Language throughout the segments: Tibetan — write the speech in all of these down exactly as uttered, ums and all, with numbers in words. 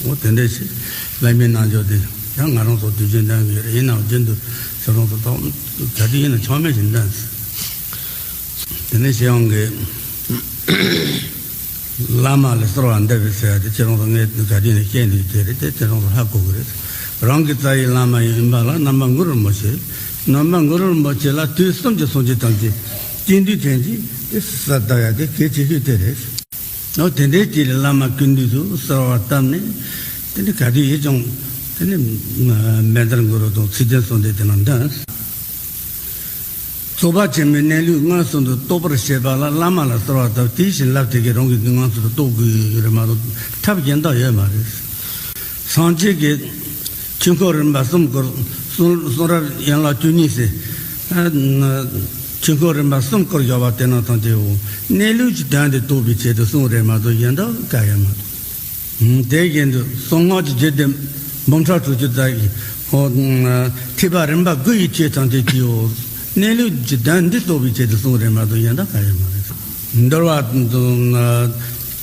འོ་དེ་འདྲ་ཞིག་བླ་མའི་རྣལ་འབྱོར་དེ་ཡང་ང་རང་ཚོ་དུས་རྒྱུན་འདོན་གྱི་ཡོད་རེད། ཡིན་ནའང་རྒྱུན་དུ་ཁྱེད་རང་ཚོ་ཐོག་ག་དུས་ཡིན་ན་ཆག་མེད་ཞིག་འདོན། དེ་ནས་ཞེ་ཡང་གི་བླ་མ་ལ་གསོལ་བ་འདེབས་པའི་ཟེར་ཡ་དེ་ཁྱེད་རང་ཚོ་ངས་ག་དུས་ནས་བཤད་འདུག་དེ་རེད། དེ་ཁྱེད་རང་ཚོ་ཧ་གོ་གི་རེད། རང་གི་རྩ་བའི་བླ་མ་ཡིན་པ་ལ་རྣམ་པ་གུ་རུ་རིན་པོ་ཆེ། རྣམ་པ་གུ་རུ་རིན་པོ་ཆེ་ལ་དུས་གསུམ་གྱི་སངས་རྒྱས་ཐམས་ཅད་ཀྱི་དཀྱིལ་འདུས་ཅན་གྱི་དེ་གསལ་བཏབ་ཡ་དེ་གལ་ཆེ་ཤོས་དེ་རེད། འོ་དེ་འདྲའི་དཀྱིལ་ལ་བླ་མ་ཀུན་འདུས་སུ་གསོལ་བ་བཏབ་ནས་དེ་ནི་ག་དུས་ཡིན་ཀྱང་དེ་ནི་མན་དར་གུ་རུ་དང་ཚིག་བདུན་གསུམ་ལྡན་དེ་ནང་འདོན། རྫོགས་པ་ཆེན་པོའི་གནས་ལུགས་མངོན་སུམ་དུ་རྟོགས་པར་བྱེད་པ་ལ་བླ་མ་ལ་གསོལ་བ་བཏབ། དེའི་བྱིན་རླབས་དེ་གིས་རང་གི་མངོན་སུམ་དུ་རྟོགས་དགོས་ཀྱི་རེད་མ་གཏོགས་ཐབས་གཞན་དག་ཡོད་མ་རེད། སངས་རྒྱས་ཀྱི་ཆོས་འཁོར་རིམ་པ་གསུམ་བསྐོར། གསུང་གསུང་རབ་ཡན་ལག་བཅུ་གཉིས་ཟེར། ཨ་ཆོས་འཁོར་རིམ་པ་གསུམ་བསྐོར་བཞག་པ་དེ་ནང་ཐམས་ཅད་འོ་གནས་ལུགས་ཀྱི་དོན་དེ་རྟོགས་པའི་ཆེད་དུ་གསུངས་རེད་མ་གཏོགས་གཞན་དག་གང་ཡང་མ་རེད། དེ་བཞིན་དུ་གསང་སྔགས་ཀྱི་རྒྱུད་སྡེ་འབུམ་ཕྲག་དྲུག་ཅུ་རྩ་བཞི། ཧོ། ཐེག་པ་རིམ་པ་དགུ་ཡི་ཆོས་ཐམས་ཅད་ཀྱི་འོ་གནས་ལུགས་ཀྱི་དོན་འདི་རྟོགས་པའི་ཆེད་དུ་གསུངས་རེད་མ་གཏོགས་གཞན་དག་གང་ཡང་མ་རེད། འདུལ་བ་དང་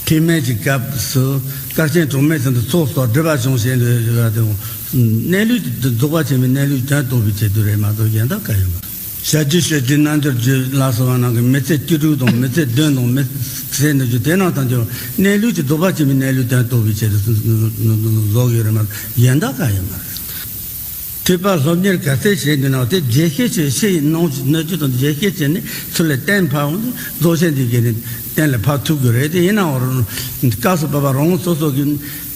ཐེག་དམན་གྱི་སྐབས་སུ་སྐར་ཆེན་གྲངས་མེད་ཙམ་དུ་ཚོགས་སུ་སྒྲུབ་པ་བྱུང་ཞེས་འདོད་ཡོད་དེ། གནས་ལུགས་དེ་རྫོགས་པ་ཆེན་པོའི་གནས་ལུགས་དོན་རྟོགས་པའི་ཆེད་དུ་རེད་མ་གཏོགས་གཞན་དག་གང་ཡང་མ་རེད། བྱ་རྒྱུད་བཤད་རྒྱུད་རྣལ་འབྱོར་རྒྱུད་ལ་སོགས་པ་རྣམས་ཀྱི་མི་ཚེ་བཅུ་དྲུག་དང་མི་ཚེ་བདུན་དང་མི་ཚེ་འདི་རྒྱུ་དེ་རྣམས་དང་ཀྱང་གནས་ལུགས་ཀྱི་རྫོགས་པ་ཆེན་པོའི་གནས་ལུགས་དོན་རྟོགས་པའི་ཆེད་དུ་བཟོ་དགོས་རེད་མ་གཏོགས་གཞན་དག་གང་ཡང་མ་རེད། ཐེག་པ་སློབ་གཉེར་ག་ཚད་བྱེད་འདི་ནང་དེ་རྒྱས་བཤད་བྱས། ཕྱི་ཡི་ནང་གི་སྣོད་བཅུད་དང་རྒྱས་བཤད་བྱས་ནས་ཚུར་ལ་གཏན་ཕབ་འོང་དུས་རྫོགས་ཆེན་འདི་གས་ནས་གཏན་ལ་ཕབ་ཐུབ་དགོས་རེད། དེ་ཡིན་ནའང་སྐབས་སུ་བབ་པ་རང་སོ་སོ་གི་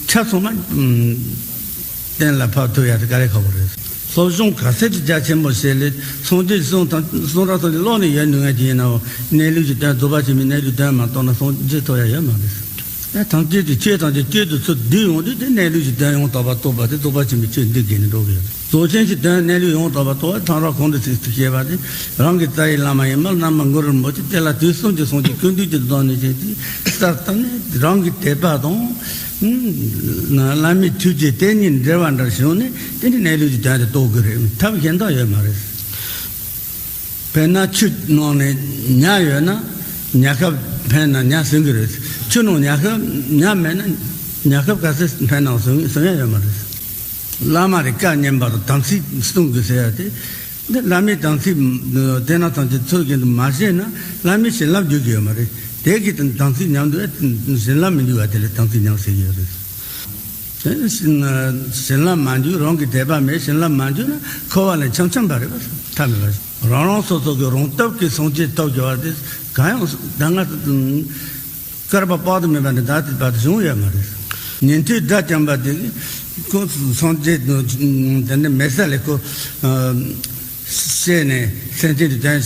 ཆ་ཚང་མ་གཏན་ལ་ཕབ་ཐུབ་ཡ་དེ་དཀའ་ལས་ཁག་པོ་རེད། སློབ་སྦྱོང་ག་ཚད་ཀྱི་རྒྱ་ཆེན་པོ་བྱས་ལས་སངས་རྒྱས་གསུང་དང་གསུང་རབ་ཐམས་ཅད་ཀློག་ནས་ཡོད་ནུས་ངེས་ཀྱི་ཡིན་ནའང་གནས་ལུགས་ཀྱི་དོན་རྫོགས་པ་ཆེན་པོའི་གནས་ལུགས་དོན་མ་རྟོགས་ན་སངས་རྒྱས་ཐོབ་ཡ་ཡོད་མ་རེད། ཐམས་ཅད་ཀྱི་ཆོས་ཐམས་ཅད་བཅུད་དུ་ཚུར་བསྡུས་ཡོང་དུས་དེ་གནས་ལུགས་ཀྱི་དོན་ཡང་དག་པར་རྟོགས་པ་དེ་རྫོགས་པ་ཆེན་པོའི་ཆོས་འདི་གས་ནས་འགྲོ་གི་ཡོད། རྫོགས་ཆེན་གྱི་དོན་གནས་ལུགས་ཡང་དག་པར་རྟོགས་པ་ཐམས་ཅད་གོང་དུ་ཚིགས་སུ་བཤད་པ་དེ་རང་གི་རྩ་བའི་བླ་མ་ཡིན་པ་རྣམ་པ་གུ་རུ་རིན་པོ་ཆེ། དེ་ལ་དུས་གསུམ་གྱི་སངས་རྒྱས་ཀུན་འདུས་ཀྱི་རྫོགས་ནས་བྱས་ཏེ་གསལ་བཏབ་ནས་རང་གི་དད་པ་དང་བླ་མའི་ཐུགས་རྗེ་དེ་གཉིས་འབྲེལ་བ་འདྲ་བྱུང་ནས་དེ་ནི་གནས་ལུགས་ཀྱི་དོན་དེ་རྟོགས་དགོས་རེད། ཐབས་གཞན་དག་ཡོད་མ་རེད། དཔེར་ན་ཆུ་ནང་ནས་ཉ་ཡོད་ན་ཉ་ཤབ་འཕེན་ན་ཉ་ཟིན་གྱི་རེད། ཆུ་ནང་ཉ་ཤབ་ཉ་མེད་ན་ཉ་ཤབ་ག་ཚོད་འཕེན་ནའང་ཟིན་ཟིན་ཡ་ཡོད་མ་རེད། བླ་མ་རེ་བཀའ་ཉན་པ་དང་དམ་ཚིག་སྲུང་དགོས་ཟེར་ཡ་དེ། འདི་བླ་མའི་དམ་ཚིག་དེ་ན་ཐམས་ཅད་ཚུལ་བཞིན་དུ་མ་བྱས་ན་བླ་མའི་བྱིན་རླབས་འཇུག་གི་ཡོད་མ་རེད། དེ་གི་དམ་ཚིག་ཉམས་འདུག་བྱིན་རླབས་མི་འཇུག་པ་དེ་ལ་དམ་ཚིག་ཉམས་ཟེར་གྱི་ཡོད་རེད། བྱིན་རླབས་མ་འཇུག་རང་གི་དད་པ་མེད། བྱིན་རླབས་མ་འཇུག་ན་འཁོར་བ་ལས་འཁྱམས་འཁྱམས་པ་རེད་པ། ཐབས་མེད་པ། རང་རང་སོ་སོ་གི་རང་སྟོབས་ཀྱིས་སངས་རྒྱས་ཐོབ་དགོས་པ་དེ་གང་ཡང་ད་སྔ་བསྐལ་པ་དཔག་ཏུ་མེད་པ་ནས་ད་ལྟའི་བར་དུ་བྱུང་ཡོད་མ་རེད། ཉན་ཐོས་དགྲ་བཅོམ་པ་དེ་གིས་ཁོ་སངས་རྒྱས་དེ་ནས་མེད་ས་ལས་ཁོ། བཤད་ནས་སེམས་ཅན་དུ་དོན་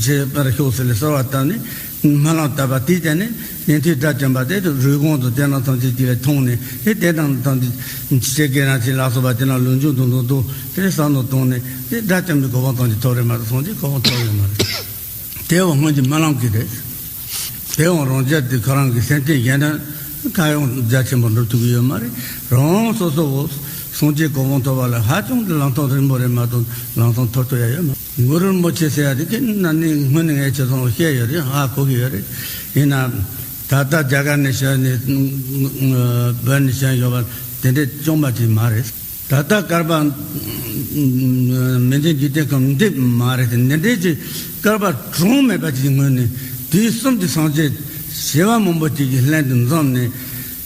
བྱེད་པར་ཤོག་ཟེར་ལས་གསོལ་བ་བཏབ་ནས་སྨོན་ལམ་བཏབ་པ་དེའི་རྐྱེན་ནས་ཉན་ཐོས་དགྲ་བཅོམ་པ་དེ་རུས་གོང་དུ་དེ་རྣམས་ཐམས་ཅད་ཀྱིས་ལ་མཐོང་ནས་དེ་དེ་དང་ཐམས་ཅད་ཆེ་གེ་རང་ཆེ་ལ་སོགས་པ་དེ་རྣམས་ལུས་འབྱུང་དུ་འདུག་འདུག་དེ་བསམ་མནོ་བཏང་ནས་དེ་དགྲ་བཅོམ་པའི་གོ་འཕང་ཐམས་ཅད་ཐོབ་རེད་མ་གཏོགས་སངས་རྒྱས་གོ་འཕང་ཐོབ་ཡོད་མ་རེད། དེའང་སྔོན་གྱི་སྨོན་ལམ་གྱིས་རེད། དེའང་རང་རྒྱལ་དེ་ཁོ་རང་གི་སེམས་ཅན་གཞན་དོན་གང་ཡང་རྒྱ་ཆེན་པོ་འགྲུབ་ཐུབ་ཀྱི་ཡོད་མ་རེད། རང་རང་སོ་སོ་བོ་སངས་རྒྱས་གོ་འཕང་ཐོབ་པ་ལ་ཧ་ཅང་གི་ལམ་སྟོན་རིང་པོ་རེད་མ་གཏོགས་ལམ་སྟོན་ཐོབ་ཐུབ་ཡ་ཡོད་མ་རེད། གུ་རུ་རིན་པོ་ཆེ་ཟེར་ཡ་དེ་ཁྱེད་ན་ནི་སྔོན་ནས་ངས་ཁྱེད་ཚོར་བཤད་ཡོད་རེད། ཧ་གོ་གི་ཡོད་རེད། ཡིན་ན་ད་ལྟ་རྒྱ་གར་ནས་བྱོན་ནས་བོད་ནས་བྱོན་ཡོད་པ་དེ་འདྲས་བྱུང་བ་ཅིག་མ་རེད། ད་ལྟ་བསྐལ་པ་མི་མཐུན་འཇིག་རྟེན་ཁམས་འདི་མ་རེད་དེ། འདི་འདྲའི་ཅིག་བསྐལ་པ་གྲངས་མེད་པ་ཅིག་གི་སྔོན་ནས་དུས་གསུམ་གྱི་སངས་རྒྱས་བྱེ་བ་མང་པོ་ཅིག་གིས་ལྷན་དུ་འཛོམས་ནས།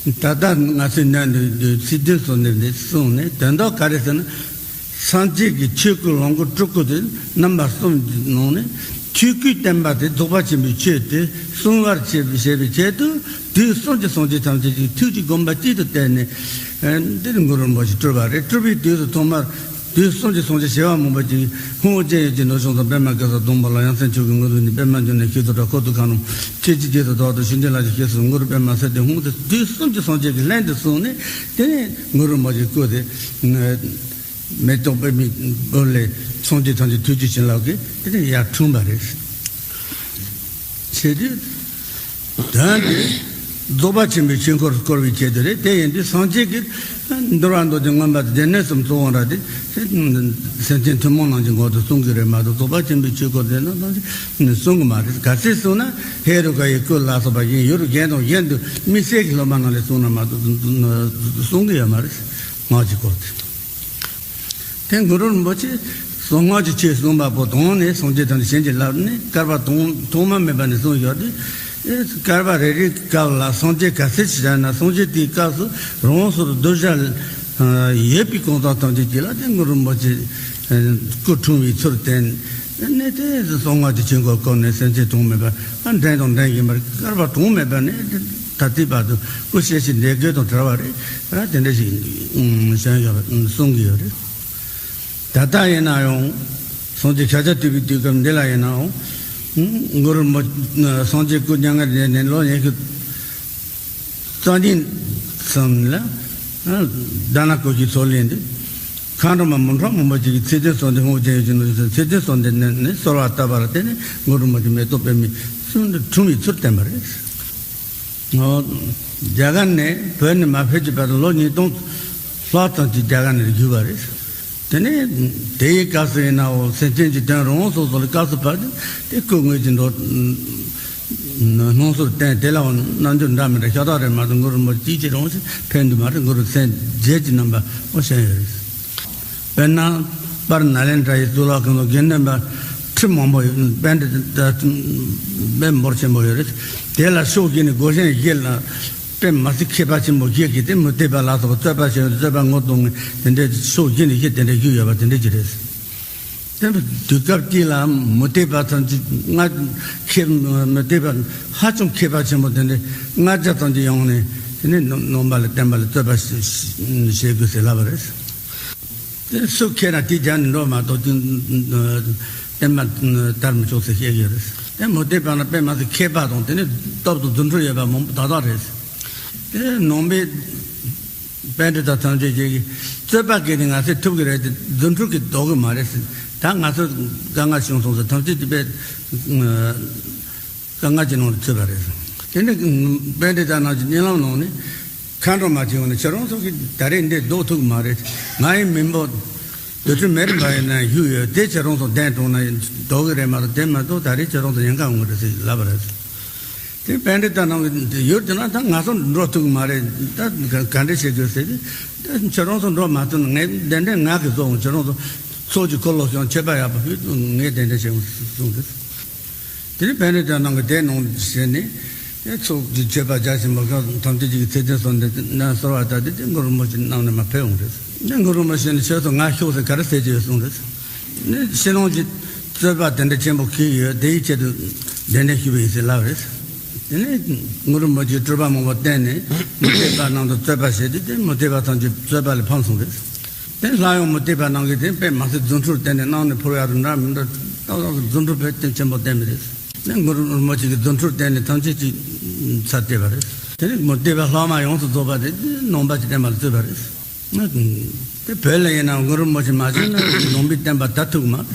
ད་ལྟ་ང་ཚོས་ནོན་དུས་ཚིག་བདུན་སོགས་ནས་འདི་གསུངས་ནས་དོན་དག་ག་རེ་ཟེར་ན། སངས་རྒྱས་ཀྱི་ཆོས་སྐུ་ལོངས་སྐུ་སྤྲུལ་སྐུ་དེ་རྣམ་པ་གསུམ་གྱི་ནང་ནས་ཆོས་སྐུའི་བསྟན་པ་དེ་རྫོགས་པ་ཆེན་པོའི་ཆོས་དེ་གསུང་བར་བྱེད་པའི་བྱེད་པའི་ཆེད་དུ་དུས་གསུམ་གྱི་སངས་རྒྱས་ཐམས་ཅད་ཀྱི་ཐུགས་ཀྱི་དགོངས་པ་གཅིག་ཏུ་བསྟན་ནས། ཨ་འདིར་གུ་རུ་རིན་པོ་ཆེ་སྤྲུལ་པ་རེད། སྤྲུལ་པའི་དུས་སུ་ཐོག་མར་དུས་གསུམ་གྱི་སངས་རྒྱས་བྱེ་བ་མང་པོ་ཅིག་ཧཱུྃ་ཨོ་རྒྱན་ཡབ་ཀྱི་ནུབ་བྱང་དུ་པདྨ་དཀར་ས་ཟླུམ་པོ་ལ། ཡང་སེང་ཆོས་ཀྱི་ངོ་བོ་ནི་པདྨ་འབྱུང་གནས་ཤིན་ཏུ་ཕྲ། ཁོ་ཐུགས་མཁའ་རླུང་ཆོས་ཀྱི་རྒྱལ་དུ་དག་ཏུ་ཞུ་འདི་ལ་ཞེས་ཞེས་སུ་གུ་རུ་པདྨ་སེར་ལྡན་ཧཱུྃ་དེ་དུས་གསུམ་གྱི་སངས་རྒྱས་ཀྱིས་ལྷན་དུ་གསུངས་ནས་དེ་ནས་གུ་རུ་རིན་པོ་ཆེའི་སྐུ་དེ། མེ་ཏོག་པདྨའི་སྦུབས་ལས་སངས་རྒྱས་ཐམས་ཅད་ཐུགས་རྗེའི་བྱིན་རླབས་ཀྱིས་དེ་ནས་ཡར་འཁྲུངས་པ་རེད། བྱས་དུས་དོན་དེ་ རྫོགས་པ་ཆེན་པོའི་ཆོས་འཁོར་བསྐོར་བའི་ཆེད་དུ་རེད། དེ་ཡིན་དུས་སངས་རྒྱས་ཀྱིས་འདུལ་བ་མདོ་སྡེ་མངོན་པ་དང་སྡེ་སྣོད་གསུམ་གཙོ་བོ་ར་དེ་སེམས་ཅན་ཐུན་མོང་རྣམས་ཀྱི་མགོན་དུ་གསུང་གི་རེད་མ་གཏོགས། རྫོགས་པ་ཆེན་པོའི་ཆོས་འཁོར་དེ་ནི་སངས་རྒྱས་གསུང་གི་མ་རེད། ག་ཚད་གསུངས་ན་ཧེ་རུ་ཀ་ཡི་སྐུ་ལ་སོགས་པ་བཞིན་ཡུལ་གཞན་དང་གཞན་དུ་དམིགས་བསལ་གྱི་སློབ་མ་རྣམས་ལ་གསུངས་ན་མ་གཏོགས་གསུང་གི་ཡོད་མ་རེད། སྔགས་ཀྱི་སྐོར་དེ། དེ་གུ་རུ་རིན་པོ་ཆེས་གསང་སྔགས་ཀྱི་ཆོས་གསུངས་པ་པོ་དང་ནི་སངས་རྒྱས་དང་གཞན་གྱི་ལམ་ནི་བསྐལ་པ་ཐོག་མ་མེད་པ་ནས་གསུངས་ཡོད་དེ། བསྐལ་པ་རེ་རེའི་སྐབས་ལ་སངས་རྒྱས་ག་ཚད་ཅིག་བྱུང་ན་སངས་རྒྱས་དེའི་སྐབས་སུ་རང་སོར་གདུལ་བྱ་ཡོད་པའི་གང་ཟག་ཐམས་ཅད་ཀྱིས་ལ་དེ་གུ་རུ་རིན་པོ་ཆེ་སྐུ་འཁྲུངས་པའི་ཚུལ་བསྟན་ནས་དེ་གསང་སྔགས་ཀྱི་ཆོས་འཁོར་བསྐོར་ནས་སེམས་ཅན་ཐོག་མ་མེད་པ་འདྲེན་དང་འདྲེན་བཞིན་པར་བསྐལ་པ་ཐོག་མ་མེད་པ་ནས། ད་ལྟའི་བར་དུ་སྐུ་གཤེགས་ཤིང་འདས་དགོས་དང་བྲལ་བ་རེད། ར་དེ་འདྲ་ཞིག་བྱུང་ཡོད་པ་གསུང་གི་ཡོད་རེད། ད་ལྟ་ཡིན་ན་ཡང་སངས་རྒྱས་ཤཱཀྱ་ཐུབ་པའི་དུས་སྐབས་འདི་ལ་ཡིན་ནའང་གུ་རུ་མོ་སངས་རྒྱས་སྐུ་མྱ་ངན་ལས་འདས་ནས་ལོ་ཉི་ཤུ་རྩ་གཉིས་ཙམ་ལ་དྷ་ན་ཀོ་ཤའི་མཚོ་གླིང་དུ་མཁའ་འགྲོ་མ་མུ་ཁྲ་མང་པོ་ཅིག་གིས་ཚེ་བརྟན་གསོལ་འདེབས་སྔོན་བྱོན་ཡོད་ཅིང་། ཚེ་བརྟན་གསོལ་འདེབས་ནི་གསོལ་བ་བཏབ་པར་བརྟེན་ནས་གུ་རུ་མོ་ཆེ་མེ་ཏོག་པདྨའི་ཚལ་དུ་འཁྲུངས་པའི་ཚུལ་བསྟན་པ་རེད། རྒྱ་གར་ནས་བོད་ནས་མ་ཕེབས་ཀྱི་བར་དུ་ལོ་ཉིས་སྟོང་ལྷག་ཙམ་ཅིག་རྒྱ་གར་ནས་བཞུགས་པ་རེད། དེ་ནས་དེའི་སྐབས་སུ་ཡིན་ནའང་སེམས་ཅན་གྱི་དོན་རང་སོ་སོ་ལ་སྐབས་སུ་བབ་སྟེ་དེ་སྐུ་དངོས་ཀྱི་མདོ་སྣང་ཚུལ་བསྟན། དེ་ལའང་རྣམ་འགྱུར་འདྲ་མི་འདྲ་ཤ་སྟག་རེད་མ་གཏོགས་གུ་རུ་མོ་ཆེ་གཅིག་རང་ཞིག་ཕེབས་འདུག་མ་རེད། གུ་རུ་མཚན་བརྒྱད་ཀྱི་རྣམ་པ་འོ་བྱས་ཡོད་རེད། དཔེར་ན་པར་ནཱ་ལེནྡྲ་ཡི་གཙུག་ལག་ཁང་དུ་དགེ་འདུན་པ་ཁྲི་མང་པོ་ཡོད། པཎྜི་ཏ་དཔེ་འབོར་ཆེན་པོ་ཡོད་རེད། དེ་ལ་ཕྱོགས་བཞི་ནས་སྒོ་གཞན་བཞི་ལ་དཔེ་མ་སྲིད་མཁས་པ་ཆེན་པོ་བཞི་གིས་དེ་མུ་སྟེགས་པ་ལ་སོགས་པ་རྩོད་པ་བྱས་ཏེ་རྩོད་པ་ངོ་གདོང་ངེས་དེ་འདྲའི་ཕྱོགས་བཞི་ནས་བཞི་དེ་འདྲ་བཞུགས་ཡོད་པ་དེ་འདྲ་ཅིག་རེད། དེ་དུས་སྐབས་དེ་ལ་མུ་སྟེགས་པ་ཐམས་ཅད་ལྔ་མཁས་མུ་སྟེགས་པ་ཧ་ཅང་མཁས་པ་ཆེན་པོ་དེ་འདྲ་ལྔ་བརྒྱ་ཐམས་ཅད་ཡོང་ནས་དེ་ནས་ནང་པ་ལ་བསྟན་པ་ལ་རྩོད་པ་བྱེད་དགོས་ཟེར་ལབ་པ་རེད། དེ་སུ་མཁས་ན་དེ་རྒྱབ་ནས་འགྲོ་མ་གཏོགས་དེ་བསྟན་པ་དར་མི་ཆོག་ཟེར་བཤད་ཀྱི་རེད། དེ་མུ་སྟེགས་པ་ན་དཔེ་མ་སྲིད་མཁས་པ་དང་དེ་ནས་སྟོབས་དང་རྫུ་འཕྲུལ་ཡོད་པ་མང་པོ་དག་དག་རེད། དེ་ནང་པའི་པཎྜི་ཏ་ཐམས་ཅད་ཀྱིས་རྩོད་པ་གིས་ནི་ང་ཚོས་ཐུབ་ཀྱི་རེད་དེ་རྫུ་འཕྲུལ་གྱིས་ལྡོག་གི་མ་རེད་ཟེར། ད་ང་ཚོ་དཀའ་ངལ་བྱུང་སོང་ཟེར་ཐམས་ཅད་དེ་དཔེ་དཀའ་ངལ་གྱི་ནང་དུ་ཚུད་པ་རེད། དེ་ནས་པཎྜི་ཏ་རྣམས་ཀྱི་གཉིད་ལམ་ནང་ནས་མཁའ་འགྲོ་མ་ཅིག་ཡོང་ནས་ཁྱེད་རང་ཚོ་གིས་ད་རེས་འདི་ལྡོག་ཐུབ་ཀྱི་མ་རེད། ང་ཡི་མེས་པོ་དུར་ཁྲོད་མེ་རི་འབར་བའི་ནང་བཞུགས་ཡོད། དེ་ཁྱེད་རང་ཚོ་གདན་དྲངས་ན་ལྡོག་གི་རེད་མ་གཏོགས་དེ་མ་གཏོགས་ད་རེས་ཁྱེད་རང་ཚོ་ཉེན་ཁ་འོང་གི་རེད་ཟེར་ལབ་པ་རེད། དེ་པཎྜི་ཏ་རྣམས་ཀྱིས་ཡུལ་དེ་ན་ད་ང་ཚོ་འགྲོ་ཐུབ་ཀྱི་མ་རེད། ད་ག་ག་འདྲ་བྱེད་དགོས་ཟེར་ཏེ་ད་ཁྱེད་རང་ཚོ་འགྲོ་མ་ཐུབ་ན་ངས་གདན་འདྲེན་ང་གིས་བཟོ་འོང་། ཁྱེད་རང་ཚོ་ཚོགས་ཀྱི་འཁོར་ལོ་བྱུང་མཆོད་པ་ཡག་པོ་ཕུལ་ངས་གདན་འདྲེན་བྱེད་འོང་གསུངས་ཏེ། དེ་ནས་པཎྜི་ཏ་རྣམས་ཀྱིས་དེ་ནང་བཞིན་ནས་དེ་ཚོགས་ཀྱི་མཆོད་པ་རྒྱ་ཆེན་པོ་ཁག་ཐམས་ཅད་ཀྱིས་ཚེ་བརྟན་གསོལ་འདེབས་ནས་གསོལ་བ་བཏབ་སྟེ་དེ་གུ་རུ་རིན་པོ་ཆེ་རྣམས་ནས་མར་ཕེབས་འོང་རེད། ནས་གུ་རུ་རིན་པོ་ཆེ་ནས་ཁྱོད་ཚོ་ང་ཤོག་ཟེར་ག་རེ་ཟེར་གྱི་ཡོད་གསུངས་རེད། ནས་ཕྱི་ནང་གི་རྩོད་པ་དེ་འདྲ་ཆེན་པོ་གྱིས་ཡོད། དེའི་ཆེད་དུ་གདན་འདྲེན་ཞུས་པ་ཡིན་ཟེར་ལབ་རེད། དེ་ནས་གུ་རུ་རིན་པོ་ཆེས་སྤྲུལ་པ་མང་པོ་བསྟན་ནས་མུ་སྟེགས་པ་རྣམས་དང་རྩོད་པ་བྱས་ཏེ་དེ་མུ་སྟེགས་པ་ཐམས་ཅད་རྩོད་པ་ལས་ཕམ་སོང་རེད། དེ་སླར་ཡང་མུ་སྟེགས་པ་རྣམས་ཀྱིས་དེ་དཔེ་མ་སྲིད་རྫུ་འཕྲུལ་བསྟན་ནས་གནམ་ནས་འཕུར་ཡག་རུ་འདྲ་མི་འདྲ་ཏག་ཏག་གི་རྫུ་འཕྲུལ་དཔེ་དེ་ཆེན་པོ་བསྟན་པ་རེད། ནས་གུ་རུ་རིན་པོ་ཆེ་གིས་རྫུ་འཕྲུལ་བསྟན་ནས་ཐམས་ཅད་ཀྱི་ཚར་བཅད་པ་རེད། དེ་ནས་མུ་སྟེགས་པ་ལྷག་མ་ཡོངས་སུ་རྫོགས་པ་དེ་ནང་པ་གྱི་བསྟན་པ་ལ་བརྩིས་པ་རེད། དེ་བོད་ལ་ཡིན་ན་གུ་རུ་རིན་པོ་ཆེ་མ་བྱོན་ན་ནང་པའི་བསྟན་པ་དར་ཐུབ་ཀྱི་མ་རེད།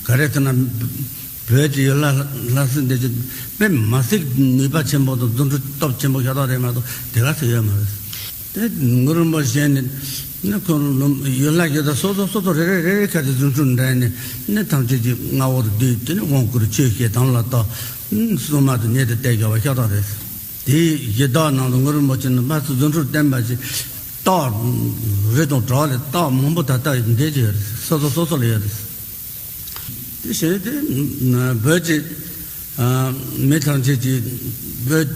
ག་རེ་ཟེར་ན། བོད་ཀྱི་ཡུལ་ལྷ་ལྷ་སྲིན་སྡེ་བརྒྱད་དཔེ་མ་སྲིད་ནུས་པ་ཆེན་པོ་དང་རྫུ་འཕྲུལ་སྟོབས་ཆེན་པོ་ཤ་སྟག་རེད་མ་གཏོགས་དེ་ག་ཚོད་ཡོད་མ་རེད། དེ་གུ་རུ་རིན་པོ་ཆེ་ནི་ནི་ཁོང་ཡུལ་ལྷ་ཡུལ་བདག་སོ་སོ་སོ་སོ་རེ་རེ་རེ་རེ་ཁ་ཅིག་རྫུ་འཕྲུལ་འགྲན་ནས་ནི་ཐམས་ཅད་ཀྱི་མངའ་འོག་ཏུ་བསྡུས་ཏེ་ནི་དབང་བསྐུར་ཆོས་བཤད་དམ་ལ་བཏགས། སྲུང་མ་དང་ཉེ་དུ་གཏད་དགོས་པ་ཤ་སྟག་རེད། དེའི་གཞི་བདག་ནང་དུ་གུ་རུ་རིན་པོ་ཆེ་ནི་མ་ཚུགས་རྫུ་འཕྲུལ་བསྟན་པ་ཞིག་རྟགས་རི་དང་བྲག་ལས་རྟགས་མང་པོ་ད་ལྟ་འདས་ཀྱི་ཡོད་རེད། སོ་སོ་སོ་སོ་ལ་ཡོད་རེད། དེ་བྱས་ཏེ་བོད་ཀྱི་མི་ཐམས་ཅད་ཀྱིས་བོད་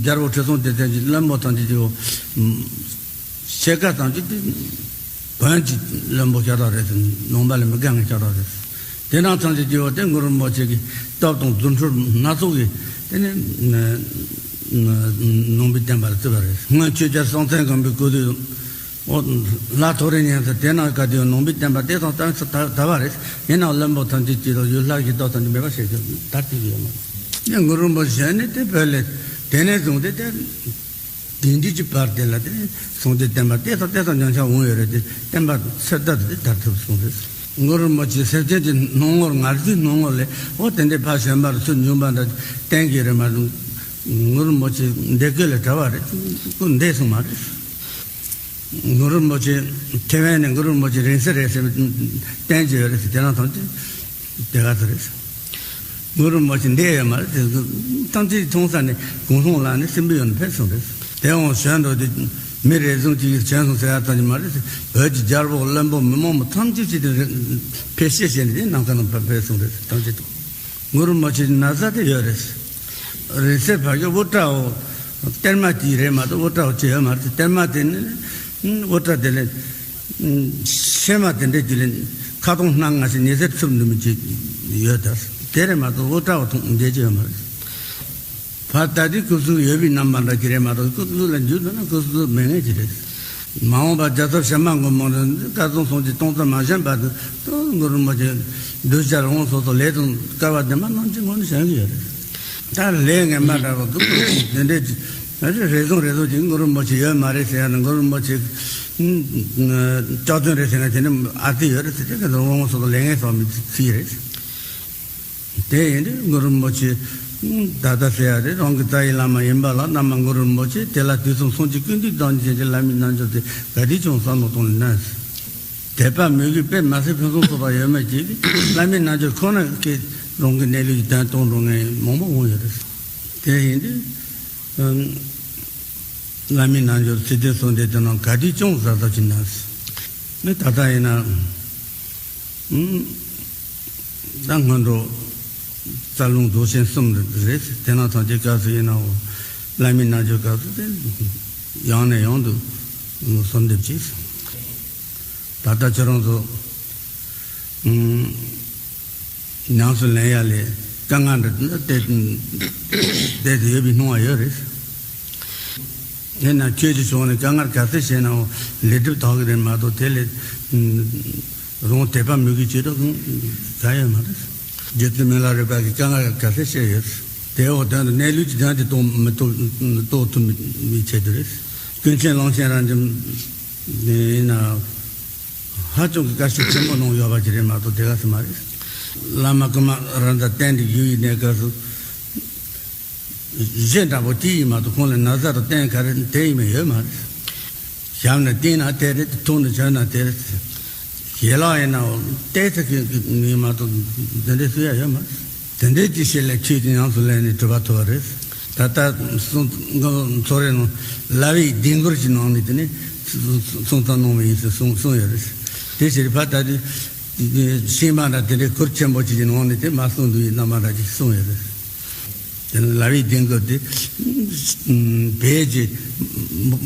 རྒྱལ་པོ་ཁྲི་སྲོང་ལྡེ་བཙན་གྱི་བློན་པོ་ཐམས་ཅད་ཀྱིས་ཕྱེད་ཀ་ཐམས་ཅད་དེ་བོན་གྱི་བློན་པོ་ཤ་སྟག་རེད་ཟེར། ནང་པ་ལ་མི་དགའ་མཁན་ཤ་སྟག་རེད། དེ་རང་ཐམས་ཅད་ཀྱིས་འོ་དེ་གུ་རུ་རིན་པོ་ཆེ་གི་སྟོབས་དང་རྫུ་འཕྲུལ་སྣ་ཚོགས་ཀྱིས་དེ་ནི་ནང་པའི་བསྟན་པ་ལ་བརྩིས་པ་རེད། སྔོན་ཆོས་རྒྱལ་སྲོང་བཙན་སྒམ་པོའི་སྐུ་དུས། འོ། ལྷ་ཐོ་རེ་ཉན་ས་དེ་ནང་ག་དུས་ནང་པའི་བསྟན་པ་དེ་ཙམ་གཏིང་ཟབ་ད་བ་རེད། ཡིན་ནའང་བློན་པོ་ཐམས་ཅད་ཀྱིས་དང་ཡུལ་ལྷ་གཞི་བདག་ཐམས་ཅད་མེད་པ་བྱེད་ཀྱི་དར་ཐུབ་ཀྱི་ཡོད་མ་རེད། ནས་གུ་རུ་རིན་པོ་ཆེ་ནི་དེ་བོད་ལས་དེ་ནས་བཟུང་སྟེ་དེ་དེང་དུས་ཀྱི་བར་དེ་ལ་དེ་སངས་རྒྱས་བསྟན་པ་དེ་ཙམ་དེ་ཙམ་ཉམས་ཆག་འོང་ཡོད་རེད་དེ་བསྟན་པ་ཚེ་བདག་དེ་དར་ཐུབ་སོང་རེད། གུ་རུ་རིན་པོ་ཆེ་སེམས་ཅན་གྱི་སྣང་ངོར་ངར་གྱི་སྣང་ངོ་ལས་འོ་དེ་འདྲའི་ཕ་གཞོན་པར་ཚུར་འབྱུང་བ་འདྲ་བསྟན་གྱི་རེད་མ་གཏོགས། གུ་རུ་རིན་པོ་ཆེ་འདས་སྐབས་ལས་གྲྭ་པ་རེད། ཁོ་འདས་སོང་མ་རེད། གུ་རུ་རིན་པོ་ཆེ་ཐེ་ཝན་ནས་གུ་རུ་རིན་པོ་ཆེ་རིང་བསྲེལ་རེད་ཟེར་བའི་བསྟན་གྱི་ཡོད་རེད་ཟེར། དེ་རང་ཐམས་ཅད་དེ་ག་ཚོད་རེད། གུ་རུ་རིན་པོ་ཆེ་འདས་ཡོད་མ་རེད་ཟེར། ཐམས་ཅད་མཐོང་ས་ནས་གུང་སློང་ལ་ནི་སྲིན་པོའི་ཡུལ་ནས་ཕེབས་སོང་རེད། དེ་འོང་བྱོན་འགྲོ་དུས་མི་རེ་ཟུང་གཅིག་བྱོན་སོང་ཟེར་ཡ་ཙམ་གྱིས་མ་རེད་ཟེར། བོད་ཀྱི་རྒྱལ་པོ་བློན་པོ་མི་མང་མི་ཐམས་ཅད་ཀྱིས་དེ་ཕེབས་བཤད་བྱས་ནས་དེ་ནམ་མཁའ་ནང་ཕེབས་སོང་རེད། ཐམས་ཅད་དུ། གུ་རུ་རིན་པོ་ཆེ་ན་བཟའ་དེ་ཡོད་རེད། རིང་བསྲེལ་ཕ་གི་དབུ་སྐྲ་བོ་གཏེར་མ་དེ་རེད་མ་གཏོགས་དབུ་སྐྲ་བོ་ཅི་ཡོད་མ་རེད། གཏེར་མ་དེ་ནི་དབུ་སྐྲ་དེ་ལས་ཕྱེ་མ་དེ་འདྲས་ཀྱི་ལས་ཁ་སྟོང་སྣ་ལྔ་ཞིག་ཉི་ཟེར་ཚུབ་འདུག་མི་ཅིག་ཡོད་ད། དེ་རེད་མ་གཏོགས་དབུ་སྐྲ་བོ་མཐོང་མཇལ་གྱི་ཡོད་མ་རེད། ཕར་ལྟ་དུས་སྐུ་གཟུགས་ཡོད་པའི་རྣམ་པ་འདྲ་གྱི་རེད་མ་གཏོགས་སྐུ་གཟུགས་ལ་འཇུག་ཐུབ་ན་སྐུ་གཟུགས་མེད་ངེས་ཀྱི་རེད། མ་འོངས་པ་རྒྱལ་ཚབ་ཞྭ་དམར་མགོན་པོ་ནི་བཀའ་གསུང་གསུང་གི་སྟོང་རྩ་མ་བཞེངས་བར་དུ་གུ་རུ་རིན་པོ་ཆེ་གདུལ་བྱ་རང་སོ་སོ་ལས་དང་སྐལ་བ་ལྡན་པ་རྣམས་ཀྱི་ངོ་ནས་བཞེངས་ཀྱི་ཡོད་རེད། ད་ལས་ངན་པ་འདྲ་བ་གུ་རུ་དེ་འདྲས་ཀྱི་རེ་ཟུང་རེ་ཟུང་གིས་གུ་རུ་རིན་པོ་ཆེ་ཡོད་མ་རེད་ཟེར་ཡ་ནི་གུ་རུ་རིན་པོ་ཆེ་སྐྱག་རྫུན་རེད་ཟེར་ན་དེ་ནི་ཨ་ཙི་ཡོད་རེད་ཟེར་ཏེ་ག་ཚོད་རང་སོ་སོ་ལས་ངན་བསགས་མི་ཚིག་རེད། དེ་ཡིན་དུས་གུ་རུ་རིན་པོ་ཆེ་ད་ལྟ་ཟེར་ཡ་རེད། རང་གི་རྩ་བའི་བླ་མ་ཡིན་པ་ལ་བླ་མ་གུ་རུ་རིན་པོ་ཆེ་དེ་ལ་དུས་གསུམ་སངས་རྒྱས་ཀུན་འདུས་རྡོ་རྗེ་ཅན་གྱི་བླ་མའི་རྣལ་འབྱོར་དེ་ག་དུས་ཀྱང་བསམ་བློ་གཏོང་ལེ་ན། དད་པ་མོས་གུས་དཔེ་མ་སྲིད་ཕུན་སུམ་ཚོགས་པ་ཡོད་མེད་ཀྱིས་བླ་མའི་རྣལ་འབྱོར་ཁོ་ན་གིས་རང་གི་གནས་ལུགས་ཀྱི་དོན་སྟོན་འགྲོ་མཁན་མང་པོ་འོང་ཡོད་རེད། དེ་ཡིན་དུས་བླ་མའི་རྣལ་འབྱོར་ཚིག་བདུན་གསུམ་བདུན་དེ་ནང་ག་དུས་ཀྱང་གཟབ་གཟབ་བྱེད་ན། ནི་ད་ལྟ་ཡིན་ན། ད་སྔོན་འགྲོ་རྩ་རླུང་རྫོགས་ཆེན་གསུམ་རེད། དེ་ནང་ཐམས་ཅད་སྐབས་སུ་ཡིན་ནའོ། བླ་མའི་རྣལ་འབྱོར་སྐབས་སུ་དེ་ཡང་ནས་ཡང་དུ་གསོལ་འདེབས་བྱས། ད་ལྟ་ཁྱེད་རང་ཚོ་ཉམས་སུ་ལེན་ཡ་ལས་དཀའ་ངལ་འདྲ་ཏོག་ཙམ་ཡོད་པའི་སྣང་བ་ཡོད་རེད། དེས་ན་ཁྱོད་ཀྱི་ཕྱོགས་ནས་དཀའ་ངལ་ག་ཚད་བྱས་ནའང་ལས་སྒྲིབ་དག་གི་རེད་མ་གཏོགས་དེ་ལས་རང་དད་པ་མོས་གུས་བྱེད་རོགས་གང་ཡོད་མ་རེད། རྗེ་བཙུན་མི་ལ་རས་པ་གིས་དཀའ་ངལ་ག་ཚད་བཤད་ཡོད། དེའི་འོག་དོན་དུ་གནས་ལུགས་ཀྱི་དོན་དེ་རྟོགས་མི་ཐུབ་རྟོགས་ཐུབ་མི་ཆེད་དུ་རེད། ཀུན་མཁྱེན་གླང་ཆེན་རབ་འབྱམས་ཡིན་ན་ཧ་ཅང་གི་དཀའ་སྤྱད་ཆེན་པོ་གནང་ཡོད་པ་ཅིག་རེད་མ་གཏོགས་དེ་ག་ཙམ་མ་རེད། བླ་མ་ཀརྨ་ར་མདའ་བསྟེན་ཏེ་བཞུགས་པའི་གནས་སྐབས་སུ། གཞི་འདྲ་པོ་གཅིག་ཡིན་མ་གཏོགས་ཁོང་ལ་ན་བཟའ་དང་རྟེན་ག་རེ་དེ་ཡིན་མིན་ཡོད་མ་རེད། ཞབས་ནས་བསྟེན་ན་དེ་རེད། འཐུང་ནས་བྱོན་ན་དེ་རེད། ཞལ་ལག་ཡིན་ནའང་བལྟས་ཚེ་གི་ཡིན་མ་གཏོགས་འདི་འདྲའི་སུ་ཡ་ཡོད་མ་རེད། དེ་འདྲའི་ཅིག་བྱས་ལས་ཆོས་ཀྱི་ཉམས་སུ་ལེན་ནས་གྲུབ་པ་ཐོབ་པ་རེད། ད་ལྟ་གསུང་ཚོགས་རའི་ནང་ལ་བའི་ལྡིང་སྐོར་གྱི་ནང་ནས་དེ་ནས་གསུང་ཚོགས་གནང་བ་ཡིན་ཟེར་གསུང་གསུང་ཡོད་རེད། དེ་ཕྱིར་ཕ་ད་དུས་ཤིང་མ་འདྲ་དེ་འདྲའི་གུར་ཆེན་པོ་ཅིག་གི་ནང་ནས་དེ་མ་གསུང་འདུག་ཡིན་རྣམ་པ་འདྲ་ཅིག་གསུང་ཡོད་རེད། དེ་ནི་ལ་བའི་ལྡིང་སྐོར་དེ་བོད་ཀྱི་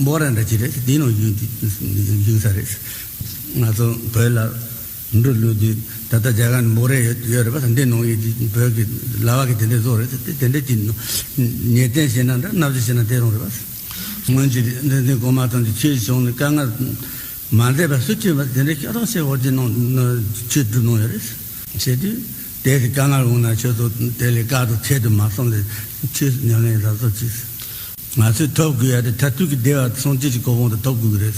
འབོ་ར་འདྲ་ཅིག་རེད། དེའི་ནང་བཞུགས་བཞུགས་ས་རེད། ང་ཚོ་བོད་ལ་འགྲོ་ལུགས་དུས་ད་ལྟ་རྒྱ་གར་ནས་འབོ་རས་ཡོད་ཡོད་རེད་པ། འདི་ནང་གི་བོད་ཀྱི་ལ་བ་གི་དེ་འདྲའི་བཟོ་རེད། དེ་དེ་འདྲའི་ཅིག་ཉེས་རྟེན་བྱས་ན་འདྲ་སྣབས་ཀྱི་བྱས་ན་དེ་རང་རེད་པ། སྔོན་གྱི་འདི་འདི་གོང་མ་ཐམས་ཅད་ཆོས་བྱུང་ནས་དཀའ་ངལ་མ་མཛད་པ་སུ་ཆོས་པ་དེ་འདྲའི་ཤ་ཐག་ཆེ་བོ་ཅིག་ནང་ཆོས་སྒྲུབ་གནང་ཡོད་རེད། བྱས་དུས་དེ་དག་དཀའ་ངལ་འོང་ན་ཆོས་ཚོགས་དེ་ལས་དཀའ་དང་ཆེ་དུ་མ་སོང་ལས་ཆོས་ཉམས་ལེན་རབ་རྫོགས་ཅིག་ང་ཚོས་ཐོབ་དགོས་ཡ་དེ་མཐར་ཐུག་གི་བདེ་བ་སངས་རྒྱས་ཀྱི་གོ་འཕང་དེ་ཐོབ་དགོས་ཀྱི་རེད་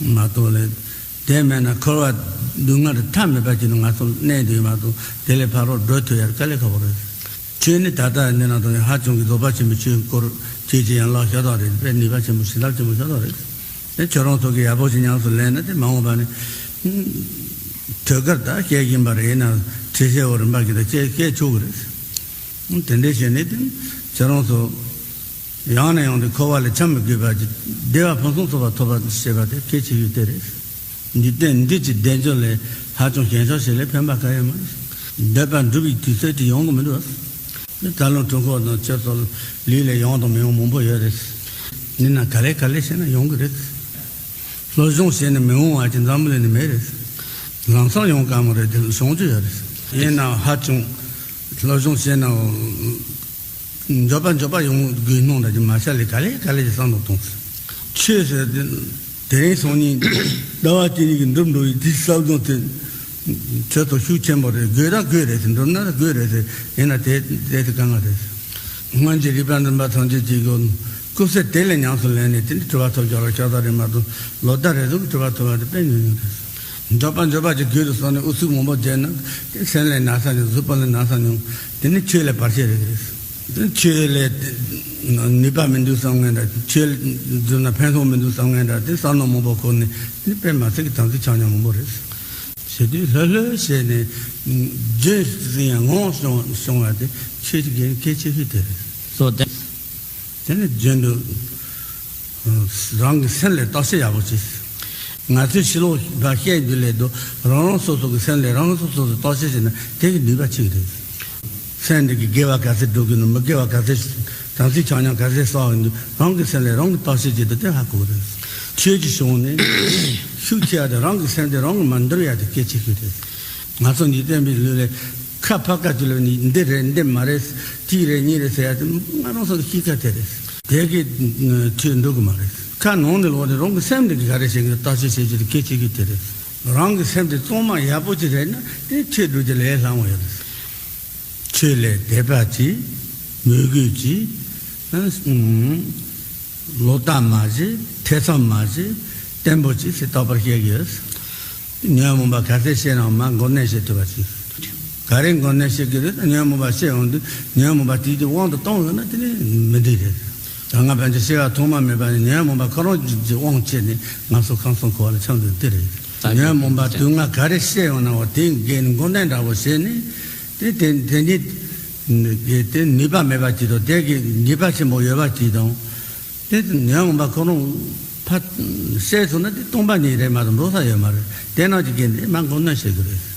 མ་གཏོགས་ལས། དེ་མེད་ན་འཁོར་བ་སྡུག་བསྔལ་དུ་མཐའ་མེད་པ་ཅིག་ནང་ང་ཚོ་གནས་འདུག་མ་གཏོགས་དེ་ལས་ཕར་རོགས་འགྲོ་ཐུབ་ཡ་དཀའ་ལས་ཁག་པོ་རེད། ཆོས་ནི་ད་ལྟ་འདི་ན་དང་ཧ་ཅང་གི་རྫོགས་པ་ཆེན་པོའི་ཆོས་སྐོར་ཁྱེད་ཀྱི་ཡན་ལག་ཤ་སྟག་རེད། དཔེ་ནུས་པ་ཆེན་པོ་བྱིན་རླབས་ཆེན་པོ་ཤ་སྟག་རེད། དེ་ཁྱོད་རང་ཚོ་གི་ཡག་པོ་ཞིག་ཉམས་སུ་ལེན་ན་དེ་མ་འོངས་པ་ནི་ཐོད་རྒལ་ད་སྐྱེ་བཞིན་པ་རེད་ན་ཁྲིད་བཤད་འོ་རིམ་པ་གི་ད་སྐྱེ་སྐྱེ་ཆོག་གི་རེད། དེ་འདྲའི་བྱས་ནས་དེ་ཁྱོད་རང་ཚོ་ཡང་ནས་ཡང་དུ་འཁོར་བ་ལས་འཁྱམས་མི་དགོས་པ་ཅིག་བདེ་བ་ཕུན་སུམ་ཚོགས་པ་ཐོབ་པ་ཞེས་པ་དེ་གལ་ཆེ་ཤོས་དེ་རེད། འཇིག་རྟེན་འདི་ཕྱི་བདེ་འབྱོར་ལས་ཧ་ཅང་ཞན་ཤོས་ཤིག་ལས་ཕན་པ་གང་ཡང་མ་རེད། འདོད་པ་འགྲུབ་པའི་དུས་ཚོད་ཅིག་ཡོང་གི་མི་འདུག་ཨ། ད་ལོ་གྲོད་ཁོག་དང་ཁྱེད་ཚོ་ལུས་ལས་ཡོང་དང་མི་ཡོང་མང་པོ་ཡོད་རེད། ཡིན་ན་ག་ལེ་ག་ལེ་བྱས་ན་ཡོང་གི་རེད། སློབ་སྦྱོང་བྱས་ནས་མི་འོང་བ་ཅིག་འཛམ་བུ་གླིང་ནས་མེད་རེད། ལམ་སང་ཡོང་དཀའ་མོ་རེད། དེ་ལ་བྱུང་རྒྱུ་ཡོད་རེད། ཡིན་ནའང་ཧ་ཅང་སློབ་སྦྱོང་བྱས་ནའང་མགྱོགས་པ་མགྱོགས་པ་ཡོང་དགོས་སྣང་འདྲ་ཅིག་མ་ཤར་ལས་ག་ལེ་ག་ལེ་ཅིག་བསམ་བློ་གཏོང་ཟེར། ཆོས་ཟེར་དེ་དེ་རིང་སང་ཉིན་ཟླ་བ་གཅིག་གཉིས་ཀྱི་འགྲུབ་འགྲོ་བའི་དེའི་བསམ་བློ་དེ་ཁྱོད་ཚོ་ཤུགས་ཆེན་པོ་རེད། དགོས་ད་དགོས་རེད་ཟེར། འགྲུབ་ན་ད་དགོས་རེད་ཟེར། ཡིན་ན་དེ་དེ་དེ་དཀའ་ངལ་རེད་ཟེར། སྔོན་གྱི་རིག་པ་འཛིན་པ་ཐམས་ཅད་ཀྱིས་གོ་སྐུ་ཚེ་དེ་ལས་ཉམས་སུ་ལེན་ནས་དེ་འདྲའི་གྲུབ་པ་ཐོབ་རྒྱུ་ལ་ཤ་སྟག་རེད་མ་གཏོགས་ལོ་ཟླ་རེ་ཟུང་གི་གྲུབ་པ་ཐོབ་པ་དེ་དཔེ་ཉུང་ཉུང་རེད། མགྱོགས་པ་མགྱོགས་པ་ཅིག་དགོས་རེད་བསམ་ནས་ཨུ་ཚུགས་མང་པོ་བརྒྱབ་ན་དེ་སེམས་ལ་ན་ཚ་ཉུང་། གཟུགས་པོ་ལ་ན་ཚ་ཉུང་། དེ་ནི་ཆོས་ལ་བར་ཆད་རེད་གི་རེད། ཆོས་ལས་ནུས་པ་མི་འདུག་བསམ་མཁན་འདྲ། ཆོས་འཛུལ་ན་ཕན་ཐོགས་མི་འདུག་བསམ་མཁན་འདྲ། དེ་བསམ་བློ་མང་པོ་འཁོར་ནས་དེ་དཔེ་མ་ཚད་ཀྱི་དམ་ཚིག་ཆག་ཉམས་མང་པོ་རེད། བྱེད་དུས་ལྷོད་ལྷོད་བྱས་ནས་རྒྱུན་ཟིན་ཡང་ངོ་བྱུང་བྱུང་བ་དེ་ཆོས་ཀྱི་འགན་གལ་ཆེ་ཤོས་དེ་རེད། སོ་དེ། དེ་ནས་རྒྱུན་དུ་རང་གི་སེམས་ལ་བརྟག་དཔྱད་ཡག་པོ་བྱེད། ང་ཚོས་ཕྱི་ལོགས་ལ་བཤད་རྒྱུ་ལས་དོ། རང་རང་སོ་སོ་གི་སེམས་ལ་རང་སོ་སོ་སོ་བརྟག་དཔྱད་བྱས་ན་དེ་གི་ནུས་པ་ཆེ་གི་རེད། སེམས་འདི་གི་དགེ་བ་ག་ཚད་སྒྲུབ་གི་འདུག་མི་དགེ་བ་ག་ཚད། དམ་ཚིག་ཆག་ཉམས་ག་ཚད་བསགས་ཡོད་འདུག་རང་གི་སེམས་ལ་རང་གི་བརྟག་དཔྱད་བྱེད་དུ་དེ་ཧ་གོ་གི་རེད། ཆོས་ཀྱི་གཞུང་ནས་ཤུགས་ཆེ་བ་དེ་རང་གི་སེམས་དེ་རང་གི་མ་འདུལ་ཡ་དེ་གལ་ཆེ་གི་རེད། ང་ཚོ་འཇིག་རྟེན་པའི་ལུས་ལས་ཁ་ཕར་ཁ་ཅིག་ལ་ནི་འདི་རེད་འདི་མ་རེད། གཅིག་རེད་གཉིས་རེད་ཟེར་ཡ་དེ་ང་རང་ཚོ་གི་གཤིས་ཀ་དེ་རེད། དེ་གི་ཆོས་འགྲུབ་གི་མ་རེད། ཁ་ནང་ནས་ལོག་ནས་རང་གི་སེམས་དེ་གི་ག་རེ་བྱེད་གི་བརྟག་དཔྱད་བྱེད་རྒྱུ་དེ་གལ་ཆེ་གི་དེ་རེད། རང་གི་སེམས་དེ་གཙང་མ་ཡག་པོ་ཅིག་རེད་ན་དེ་ཆོས་སྒྲུབ་རྒྱུ་ལས་སླ་བོ་ཡོད་རེད། ཆོས་ལས་དད་པ་གྱིས། མོས་གུས་གྱིས། ཨ། ཨུམ། ལོག་ལྟ་མ་བྱེད། ཐེ་ཚོམ་མ་བྱེད། བརྟན་པོ་གྱིས་ཟེར་རྟག་པར་བཤད་ཀྱི་ཡོད། ཉོན་མོངས་པ་ག་ཚད་བཤད་རུང་མར་མགོ་ནན་བཤད་ཐུབ་པ་གྱིས། ག་རེ་མགོ་ནན་བཤད་ཀྱི་རེད། ཉོན་མོངས་པ་བཤད་ཡོང་དུས་ཉོན་མོངས་པ་དེའི་དབང་དུ་གཏོང་ཡོང་ན་དེ་ནི་མི་འགྲིག་རེད། ད་སྔ་ཕན་ཆད་བཤད་པ་ཐོག་མ་མེད་པ་ནི་ཉོན་མོངས་པ་ཁོ་རང་གི་དབང་བྱས་ནས་ང་ཚོ་ཁམས་གསུམ་འཁོར་བ་ལ་འཁྱམས་འདུག་དེ་རེད། ཉོན་མོངས་པ་དུས་ང་ག་རེ་བཤད་ཡོང་ན་འོ་དེ་འགན་མགོ་ནན་འདྲ་བོ་བྱས་ནས། དེ་དེ་དེ་ཉིད་དེ་ནུས་པ་མེད་པ་ཅིག་དང་དེ་གི་ཉེས་པ་ཆེན་པོ་ཡོད་པ་ཅིག་དང་། དེ་ཉོན་མོངས་པ་ཁོ་རང་ཕར་བཤད་སོང་ན་དེ་སྟོང་པ་ཉིད་རེད་མ་གཏོགས་འགྲོ་ས་ཡོད་མ་རེད། དེ་ནང་གི་འགན་དེ་མར་མགོ་ནན་བྱེད་དགོས་རེད།